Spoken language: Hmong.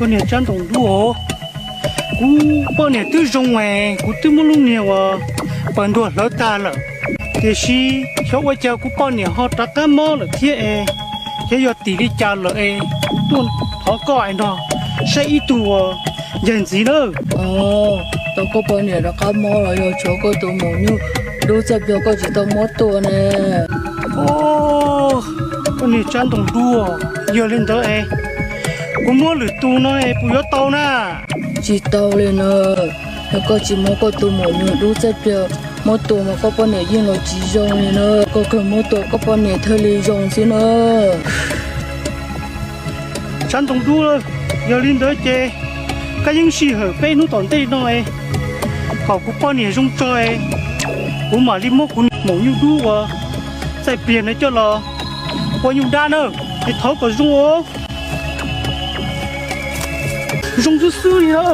Niam Tsab Ntoo Dub os, kuv poj niam twb zoo es kuv twb muab lub niag uas pawg ntuag hlawv tag lawm, tiam sis xyov ua cas kuv poj niam ho rov qab mob lawm thiab es, xyov yog tim li cas lawm es kuv tuaj thov koj es nrog saib ib tug uas yawg ntxiv nawb. Tau koj poj niam rov qab mob los yog tshuav koj tus maum nyuj dub txaj plawg koj tsis tau muab tua ne? Koj niam Tsab Ntoo Dub, yog li ntawd es kuv muab lwm tus no es puas yuav tau na? Tsis tau li na, yog koj tsis muab koj tus maum nyuj dub txaj plawg muab tua mas koj poj niam yeej los tsis zoo li na, koj kawg muab tua koj poj niam thiaj li zoo xwb na. Tsab Ntoo Dub, yog li ntawd ces koj yeej sij hawm peb hnub tom ntej no es kom kuv poj niam zoo tso es kuv mam li muab kuv maum nyuj dub uas txaij pliag no coj los ua nyuj dab na, es thov kom zoo os. Zoo xwb xwb li na.